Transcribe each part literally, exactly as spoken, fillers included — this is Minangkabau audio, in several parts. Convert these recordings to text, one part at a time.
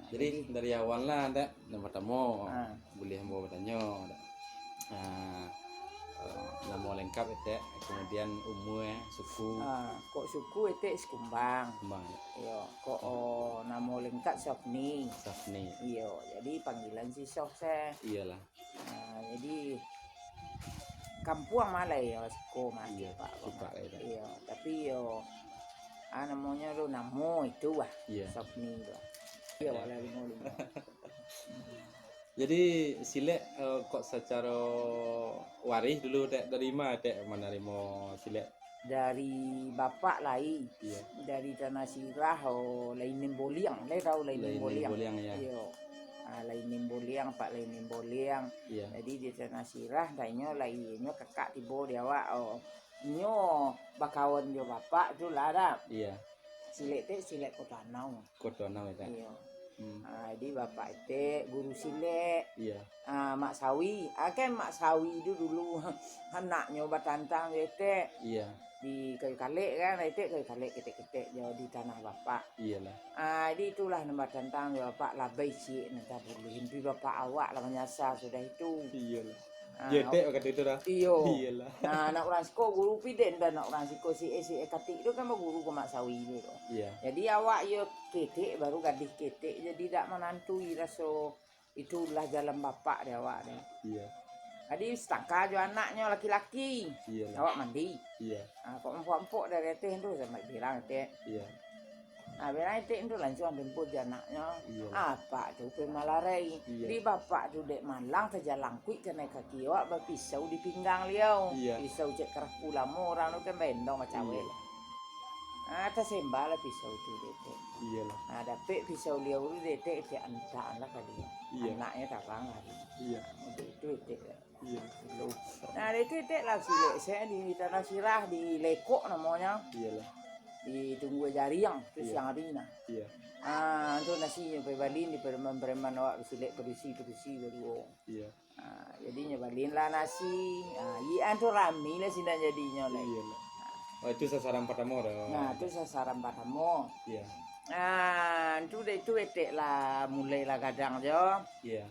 Jadi, dari awal lah, Dek, yang pertama, ah, boleh ambo batanyo, Dek. Ah, eh, namo lengkap, Dek, kemudian umur, suku. Ah, kok suku Etek Sikumbang. Sikumbang, Dek. Iyo, kok, oh, namo lengkap Sofni. Sofni. Iyo, jadi panggilan si Sof se. Iyolah. Ah, jadi kampuang mah lai yo, siko mah. Iyo, Pak. Siko lai, Pak. Iyo, tapi yo, ah, namonyo tu, namo itu lah. Iyo. Sofni tu. Iyo, lah limo-limo. Jadi, silek, eh, kok sacaro waris dulu, Tek, dari ma, Tek, manarimo silek? Dari bapak lai, iyo, dari Tanah Sirah, oh, Lainin Boliang. Lai tahu Lainin Boliang? Lainin Boliang, ya. Iyo. Ah, Lainin Boliang, Pak Lainin Boliang. Iyo. Jadi, di Tanah Sirah, tanyo lai, inyo kakak tibo di awak, oh. Inyo bakawan jo bapak tu lah, dak? Iyo. Silek tu, silek Koto Anau. Koto Anau, ya, Tek? Iyo. Hmm. Ah, jadi bapak Etek guru silek. Iyo. Ah, Mak Sawi. Ah, kan Mak Sawi tu dulu anaknyo batantang jo Etek. Iyo. Di Kayu Kalek kan, Etek Kayu Kalek ketek-ketek jo di tanah bapak. Iyolah. Ah, jadi itulah nan batantang jo bapak, labai ciek nan tak buliah. Tapi bapak awak lah manyasa sudah itu. Iyolah. Ah, Jetek wakatu itu dah. Iyo. Iyolah. Nah, anak urang siko guru piden dah, anak urang siko si, eh, si, eh, katik tu kan baguru ka Mak Sawi tu. Iyo. Jadi awak iyo ketek, baru gadih ketek, jadi dak manantui raso itulah jalan bapak di awak tu. Iyo. Jadi satangka jo anaknyo laki-laki. Iyolah. Awak mandi. Iyo. Ah, kok empok-empok dari ateh tu sampai bilang ateh. Iyo. Ah, bilang etek tu lansuang tempur jo anaknyo. Iyo. Apak tu pai malarai. Iyo. Di bapak tu dek malang tajalangkuik kanai kaki awak bapisau di pinggang liau. Iyo. Pisau cek karapu lamo urang tu kan baendong bacawek. Iyo. Ah, tasembah lah pisau tu dek etek. Iyolah. Ah, dapek pisau liau tu dek etek, etek antak lah kali. Iyo. Anaknyo tabang hari. Iyo. Untuk itu etek. Iyo. Dulu. Nah, dari tu etek lah silek se di Tanah Sirah, di Lekok namonyo. Iyolah. Di Tunggua Jariang, tu. Iyo. Siang hari nah. Iyo. Ah, tu nasinyo pai balin di preman-preman awak basilek padusi-padusi baduo. Iyo. Ah, jadi nyo balin lah nasi. Ah, ian tu rami lah sinan jadinyo lai. Iyolah. Oh, itu sasaran partamo tu. Nah, tu sasaran partamo. Iyo. Ah, tu dek tu etek lah mulai lah gadang jo. Iyo.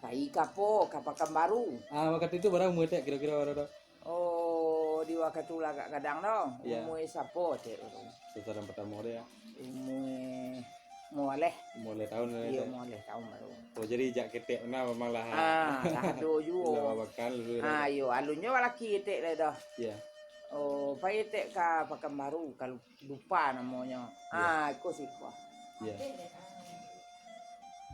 Pai ka apo, ka Pakanbaru. Ah, wakatu itu bara umua etek kiro-kiro bara tu? Oh, di wakatu lagak gadang tu, iyo, umua sapo etek tu? Sasaran partamo tu, yo. Umua, umua leh. Umua leh taun lah, iyo, etek? Umua leh taun baru. Oh, jadi jak ketek tu nah memang lah. Ah, lah ado juo. Lah babakal dulu lah. Ah, iyo, alunnyo balaki etek lah dah. Iyo. Oh, pai etek ka Pakanbaru, kalau lupa namonyo. Iyo. Ah, iko siko. Iyo.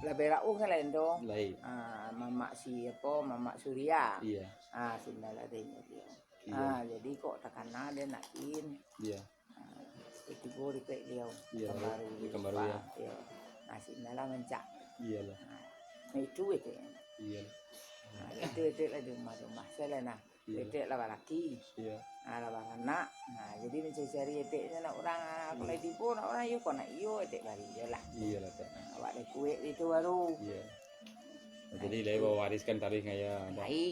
Lah berauh kan lain tu. Lai. Ah, mamak si apo, Mamak Surya. Iyo. Ah, sindal adenyo dia. Iyo. Ah, jadi kok takana dia nak in. Iyo. Ah, tibo di pek dia. Iyo, Pakanbaru di Pakanbaru, lupa. Iyo. Iyo. Nah, sindal lah mancak. Iyolah. Ah, nah, itu itu. Iyo. Nah, itu itu lah di rumah-rumah. Salah nah. Iyo. Etek lah balaki. Iyo. Ah, lah baranak. Nah, jadi mancari-cari etek tu nak urang, ah, kalau tibo nak urang, iyo, kok nak iyo, etek bari je lah. Iyolah, Tek. Nah, awak dah kuek itu baru. Iyo. Nah, jadi, lai itu bawariskan taruih ngaya, Tek. Lai.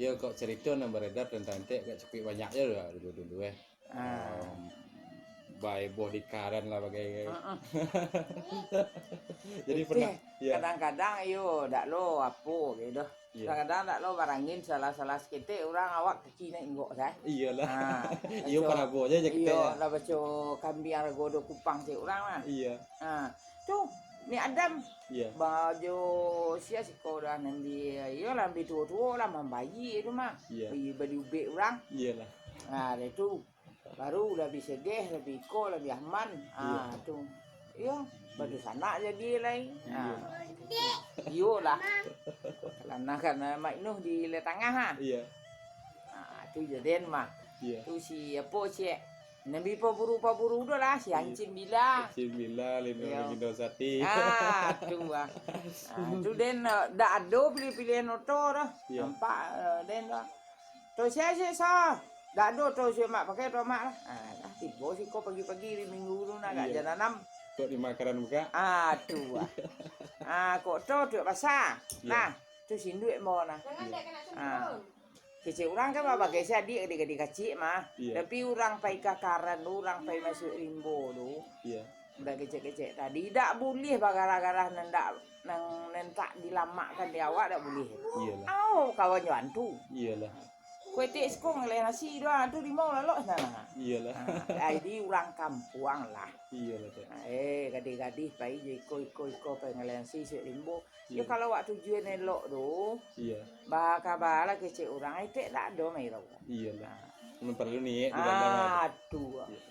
Iyo, kok cerito nan beredar tentang etek agak cukuik banyak je lah dulu-dulu, eh. Ah. Em, baeboh di karan lah bagai. Heeh. Jadi, etek pernah, iyo. Kadang-kadang, iyo, dak lo apo gitu. Iyo. Kadang-kadang dak lo barangin salah-salah saketek, urang awak kaki nak inggok, kan? Iyolah. Ha, iyo, baco, parabo je, je iyo, kito, yo. Lah baco kambiang rago do kupang cek urang lah. Iyo. Ha, tu, Nek Adam. Iyo. Bajo sia siko dah nan di, iyo lah, ambi tuo-tuo lah, mambayi tu mah. Iyo. Bali, bali ubek urang. Iyolah. Ha, dah tu. Baru lah bi segeh, lah bi iko, lah bi aman. Iyo. Ah, tu. Iyo, badusanak jadi lai. Iyo. Ah. Iyolah. Karano kan, ah, Mak Nuh di lai tangah, ah. Iyo. Ah, tu je den mah. Iyo. Tu si apo, cek? Nan bi paburu-paburu tu lah, si, iyo, Hancin Bila. Hancin Bila, Lino, iyo, Lino Sati. Ah, tu ah. Ah, tu den, ah, dak ado pilih-pilihan oto dah. Iyo. Nampak, ah, den dah. Tu sia, sia, sa. Dak ado tu, si mak pakai tu mak lah. Ah, lah tibo siko pagi-pagi hari Minggu tu nah, agak, iyo, jam anam. Tok di makanan buka. Ah, tu ah. Ah, kok tu, tu pasa. Iyo. Nah, tu sinduik mo nah. Iyo. Ah. Kecek urang kan babagai si adik, adik-adik kacik mah. Iyo. Tapi urang pai ka karan tu, urang pai masuak rimbo tu. Iyo. Dak kecek-kecek tadi, dak buliah bagarah-garah nan dak, nan, nan tak dilamakkan di awak, dak buliah. Iyolah. Au, kawan jo antu. Iyolah. Kue tik siko ngaleh nasi doh, antu limau lalok sana. Iyolah. Ha, jadi urang kampuang lah. Iyolah, Tek. Ha, eh, gadih-gadih pai jo iko, iko, iko pai ngaleh nasi, suik limbo. Yo, iyo, kalau awak tujuan elok tu, iyo, bakabalah kecek urang, etek dak ado mai tau. Iyolah. Ha. Memang perlu niat di dalam, ah, tu. Iyo.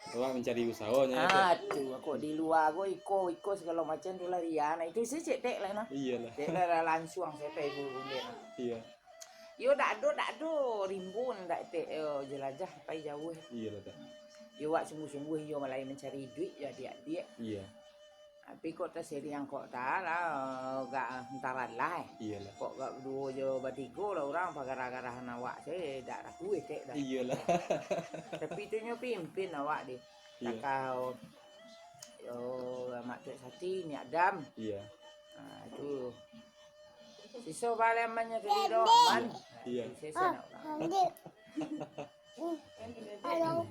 Awak mencari usaho nyo, etek. Ah, tu, kok di lua ko iko, iko segalo macam tu lah dia. Nah, itu se cek tek lah, nah. Iyolah. Tek lah, lah lansuang se pai guru dia, nah. Iyo. Yo, dak ado, dak ado rimbun, dak tek, yo, jelajah pai jauah. Iyolah, Tek. Yo, awak sungguah-sungguah, yo, mulai mencari duit, yo, adiak-adiak. Iyo. Tapi kok tasiriang kok ta lah, gak antara lah, eh. Iyolah. Kok gak baduo jo batigo lah urang, pagarah-garahan awak se, dak ragu etek dah. Iyolah. Tapi tu nyo pimpin awak di. Iyo. Takau, yo, Mak Tek Sati, ni Adam. Iyo. Ha, tu. Siso baliak amannya tadi doh, aman. Iyo. Siso nak urang. Halo.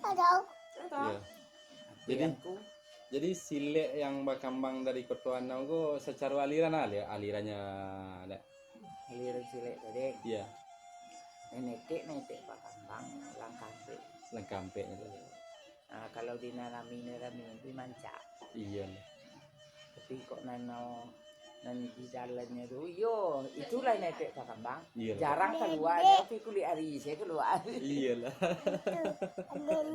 Halo. Iyo. Jadi, jadi silek yang bakambang dari Koto Anau ko sacaro aliran, ali-, alirannyo, dak? Aliran silek tadi. Iyo. Nan etek, nan etek bakambang, langkah ampek. Langkah ampek tu. Ah, kalau di nan rami, nan rami, di mancak. Iyo. Tapi kok nan, nan di dalannyo tu, iyo, itulah nan etek bakambang. Iyo. Jarang kalua, tapi kulik ari se kalua. Iyolah.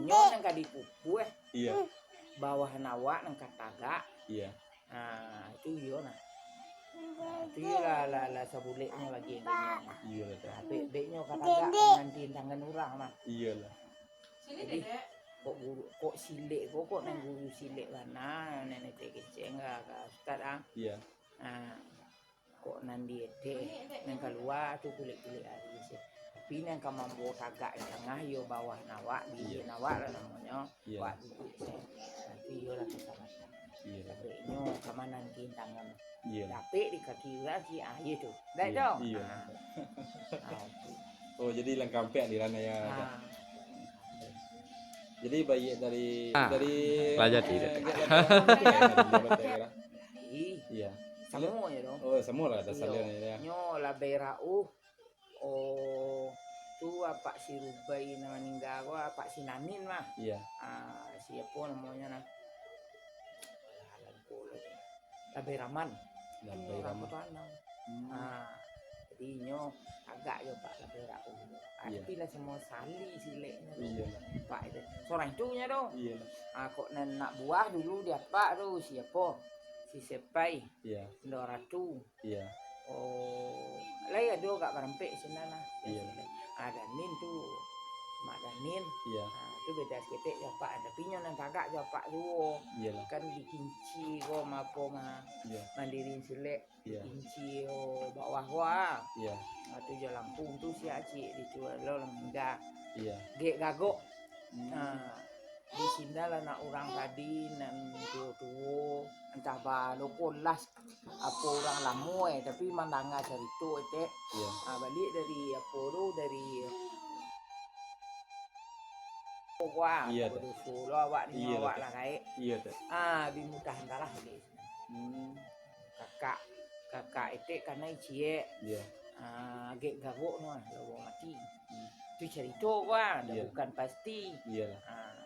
Nyo nan ka dipupuah, eh. Iyo. Bawah awak nan ka tagak. Iyo. Ah, itu iyo nah. Ah, itu iyo lah, lah, lah sabuleknyo lagi agaknyo. Iyolah, Tek. Ah, bek-beknyo ka tagak nan di tangan urang mah. Iyolah. Jadi, kok guru, kok silek ko, kok nan guru silek bana, nan etek kecek ka, ka ustad ah. Iyo. Ah, kok nan di etek, nan kalua tu kulik-kulik ari se. Tapi nan ka mambawa tagak di tangah, iyo bawah awak, di, iyo, awak lah namonyo, iyo, awak duduak se. Tapi iyo lah kacamatan. Iyo. Tapi inyo ka manan gintangan. Iyo. Dapek di kaki urang si, ah, iyo tu. Dak tu? Iyo. Ah. Ah, tu. Oh, jadi langkah ampek aliran yo, ah. Jadi, baiak dari, ah, dari lah jadi, eh, dak? Iyo. Samo je tu. Oh, samo lah, ado salian je, yo. Nyo lah berauh. Oh, tu apak si Rubai nan maningga ko, apak si Nanin mah. Iyo. Ah, siapo namonyo nah? Alah, lupo lah. Labai Rahman. Labai Rahman. Urang Koto Anau. Hmm. Ah, jadi inyo agak jo Pak Labai Rahman. Ah, iyo. Tapi lah samo sali sileknyo tu. Iyo. Pak itu. Sorang itu nyo tu. Iyo. Ah, kok nan anak buah dulu di apak tu, siapo? Si Sepai. Iyo. Indo Ratu. Iyo. Oh, lai ado agak barampek sinan lah. Iyo. Ah, Danin tu, Mak Danin. Iyo. Ah, tu beda saketek jo apak, tapi nyo nan tagak jo apak juo. Iyolah. Kan dikinci ko, ma apo mah. Iyo. Mandirian silek, iyo, dikinci ko bawah ko ah. Iyo. Ah, tu jo Lampung tu si acik di tu lo lah maningga. Iyo. Gek Gagok. Hmm. Ah, di sinan lah anak urang tadi nan tuo-tuo, antah balo ko lah apo urang lamo, eh, tapi mandanga carito, etek. Iyo. Ah, baliak dari apo tu, dari Pogua, iyo, Tek. Baduso lo awak ni, iyo, awak Tek, lah gaek. Iyo, Tek. Ah, bi mudah antah lah baliak. Hmm. Kakak, kakak etek kanai ciek. Iyo. Ah, Gek Gagok no ah, lawa mati. Hmm. Tu carito ko ah, dak, iyo, bukan pasti. Iyolah. Ah,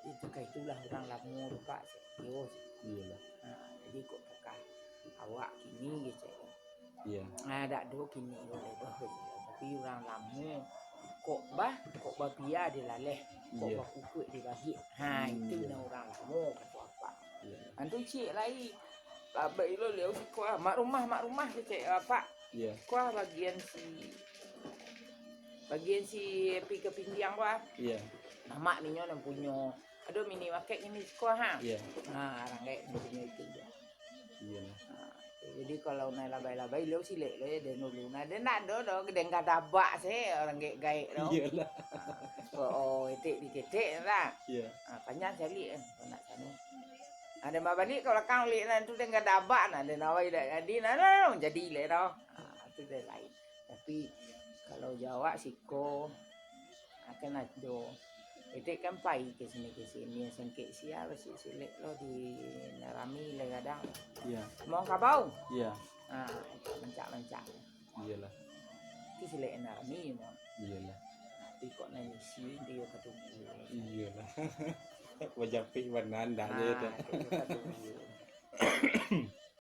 itu ka itulah urang lamo tu, Pak. Iyo. Iyolah. Ah, jadi kok takah awak kini gitu. Iyo. Ah, dak ado kini ko lai doh, tapi urang lamo kok bah, kok bapia dilaleh, kok, iyo, bakukuik dibagi. Ha, hmm, itu nan urang lamo, kato apak. Iyo. Antu ciek lai. Labai lo liau siko ah. Mak rumah, mak rumah kecek apak. Iyo. Ko ah bagian si, bagian si pi ka pindiang ko ah. Iyo. Mamak ninyo nan punyo. Ado minimarket kini siko ha. Iyo. Ha, urang gaek nan punyo itu juo. Iyo. Ha, jadi kalau nan labai-labai liau silek lo yo den dulu. Nah, den ndak ado doh, den gadabak se urang gaek-gaek tu. Iyolah. Ha. Oh, oh, etek diketek lah. Iyo. Ha, panjang caliak kan, kok nak sanu. Ado babaliak ka balakang liak nan tu, den gadabak nah, den awai dak jadi nah, nah, nah, jadi lek doh. Ha, tu den lain. Tapi kalau jo awak siko, akan ado Etek kan pai ke sini ke sini, sengkek sia basi silek lo di narami le kadang. Iya. Mau kabau. Iya. Ah, mancak-mancak. Iyalah. Itu silek narami mau. Iyalah. Tapi kok nangisi dia kata dia. Iyalah. Wajapik banan dah je tu. Ah, itu kata dia.